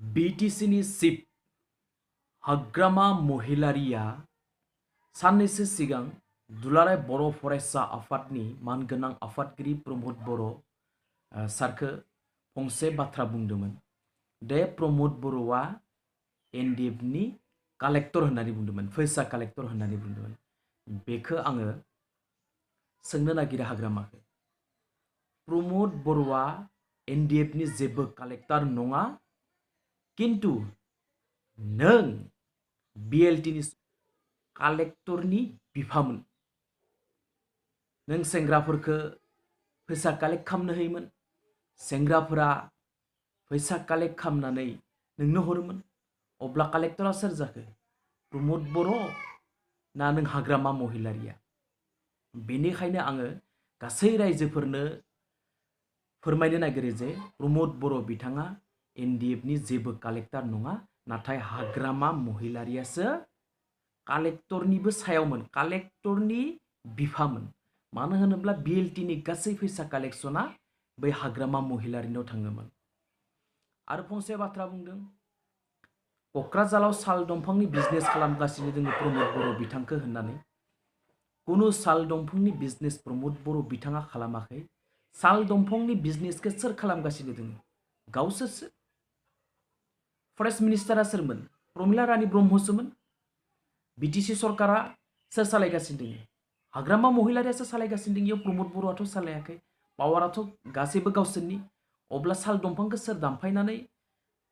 BTCनि chief हाग्रामा महिलारिया साननैसो सिगां दुलाराय बर' फरायसा आफादनि मानगोनां आफादगिरि प्रमोद बर' सारखो फंसे बाथ्रा बुंदोंमोन। दे प्रमोद बर'आ एनडिएफनि कालेक्टर होननानै बुंदोंमोन, फैसा कालेक्टर होननानै बुंदोंमोन। बेखौ आङो सोंनो नागिरो हाग्रामाखौ, प्रमोद बर'आ एनडिएफनि जेबो कालेक्टर नङा, किन्तु नों बिएलटिनि कालेक्टरनि बिफामोन। नों सेंग्राफोरखौ फैसा कालेक्ट खालामनो होयोमोन, सेंग्राफोरा फैसा कालेक्ट खालामनानै नोंनो हरोमोन। अब्ला कालेक्टरा सोर जाखो? प्रमोद बर' ना नों हाग्रामा महिलारिया? बेनिखायनो आङो गासै रायजोफोरनो फोरमायनो नागिरो जे प्रमोद बर' बिथाङा एनडिएफनि जेबो कालेक्टर नङा, नाथाय हाग्रामा महिलारियासो कालेक्टरनिबो सायावमोन, कालेक्टरनि बिफामोन। मानो होनोब्ला बिएलटिनि गासै फैसा कालेक्शना बै हाग्रामा महिलारिनाव थाङोमोन। आरो फंसे बाथ्रा बुंदों, क'क्राझाराव साल दंफांनि बिजनेस खालामगासिनो दङ प्रमोद बर' बिथांखौ होननानै। कुनु साल दंफांनि बिजनेस प्रमोद बर' बिथाङा खालामाखै। साल दंफांनि बिजनेसखौ सोर खालामगासिनो दङ? गावसोरसो। फरेस्ट मिनिस्टारा सोरमोन? प्रमिला रानी ब्रह्मसोमोन। बिटिसि सरकारा सोर सालायगासिनो दङ? हाग्रामा महिलारियासो सालायगासिनो दङ। इयाव प्रमोद बर'आथ' सालायाखै। पावाराथ' गासैबो गावसोरनि। अब्ला साल दंफांखौ सोर दानफायनानै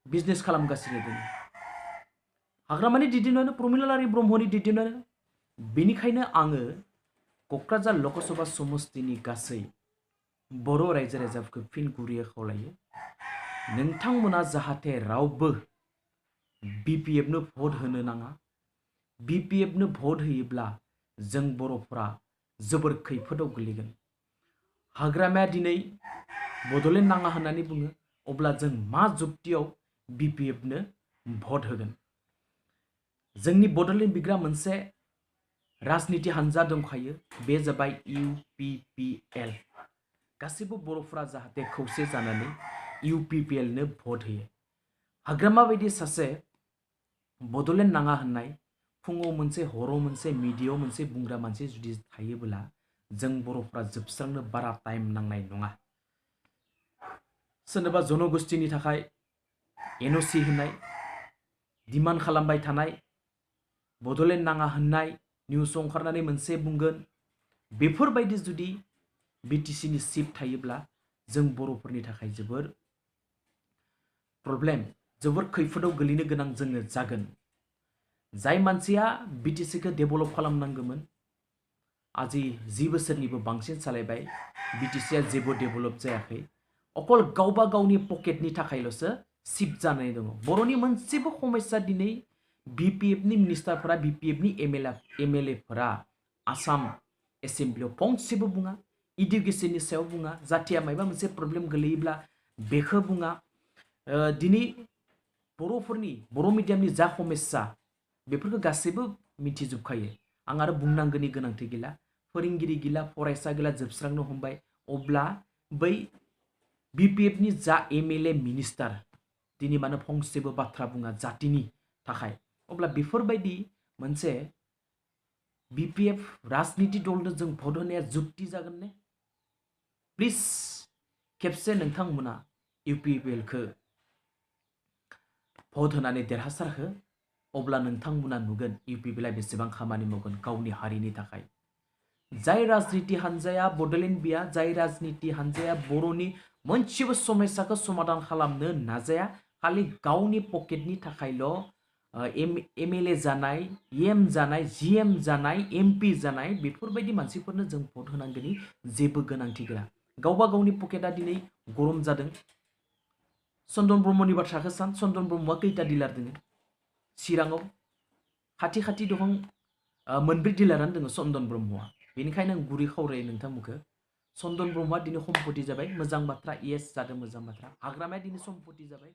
बिजनेस खालामगासिनो दङ? हाग्रामानि दैदेननायानो, प्रमिला रानी ब्रह्मनि दैदेननायानो। बेनिखायनो आङो क'क्राझार लकसभा समस्तिनि गासै बर' रायजो राजाफोरखौ फिन गुरैयै खावलायो, नोंथांमोना जाहाथे रावबो बिपिएफनो भट होनो नाङा। बिपिएफनो भट होयोब्ला जों बर'फ्रा जोबोर खैफोदाव गोलैगोन। हाग्रामाया दिनै बड'लेण्ड नाङा होननानै बुङो, अब्ला जों मा जुक्तियाव बिपिएफनो भट होगोन? जोंनि बड'लेण्ड बिग्रा मोनसे राजनिति हान्जा दंखायो, बे जाबाय इउपिपिएल। गासैबो बर'फ्रा जाहाथे खौसे जानानै इउपिपिएलनो भट होयो। हाग्रामा बायदि सासे बड'लेण्ड नाङा होननाय फुङाव मोनसे हराव मोनसे मिडियायाव मोनसे बुंग्रा मानसि जुदि थायोब्ला जों बर'फ्रा जोबस्रांनो बारा टाइम नांनाय नङा। सोरनोबा जनगोष्ठीनि थाखाय एनअसि होनाय, डिमान्ड खालामबाय थानाय, बड'लेण्ड नाङा होननाय निउसाव ओंखारनानै मोनसे बुंगोन, बेफोरबायदि जुदि बिटिसिनि चिफ थायोब्ला जों बर'फोरनि थाखाय जोबोर प्रब्लेम, जोबोर खैफोदाव गोलैनो गोनां जोङो जागोन। जाय मानसिया बिटिसिखौ डेभेलप खालामनांगौमोन, आजि 10 बोसोरनिबो बांसिन सालायबाय, बिटिसिया जेबो डेभेलप जायाखै। अकल गावबा गावनि पकेटनि थाखायल'सो चिफ जानानै दङ। बर'नि मोनसेबो समस्या दिनै बिपिएफनि मिनिस्टारफोरा, बिपिएफनि एमएलएफोरा आसाम एसेम्ब्लियाव फंसेबो बुङा, इडुकेसननि सायाव बुङा, जाथिया माबा मोनसे प्रब्लेम गोलैयोब्ला बेखौ बुङा। दिनै बर'फोरनि बर' मिडियामनि जा समस्या बेफोरखौ गासैबो मिथिजोबखायो। आं आरो बुंनांगौनि गोनांथि गैला। फोरोंगिरि गैला, फरायसा गैला, जोबस्रांनो हमबाय। अब्ला बै बिपिएफनि जा एमएलए मिनिस्टार दिनै मानो फंसेबो बाथ्रा बुङा जातिनि थाखाय? अब्ला बेफोरबायदि मोनसे बिपिएफ राजनिति दलनो जों भट होनाया जुक्ति जागोन ने? प्लिज खेबसे नोंथांमोना इउपिपिएलखौ भट होनानै देरहासार हो, अब्ला नोंथांमोना नुगोन इउपिपिएलआ बेसेबां खामानि मावगोन गावनि हारिनि थाखाय। जाय राजनिति हान्जाया बड'लेण्ड बिया, जाय राजनिति हान्जाया बर'नि मोनसेबो समस्याखौ समाधान खालामनो नाजाया, खालि गावनि पकेटनि थाखायल' एमएलए जानाय, एम जानाय, जिएम जानाय, एमपि जानाय, बेफोरबायदि मानसिफोरनो जों भट होनांगौनि जेबो गोनांथि गैया। गावबा गावनि पकेटआ दिनै गरम जादों। चन्दन ब्रह्मनि बाथ्राखौ सान, चन्दन ब्रह्मआ खैथा डिलार दङ चिराङाव? खाथि दं 4 डिलारानो दङ चन्दन ब्रह्मआ। बेनिखायनो आं गुरै खावलायो नोंथांमोनखौ, चन्दन ब्रह्मआ दिनै सम्पति जाबाय, मोजां बाथ्रा, येस जादों, मोजां बाथ्रा। हाग्रामाया दिनै सम्पति जाबाय।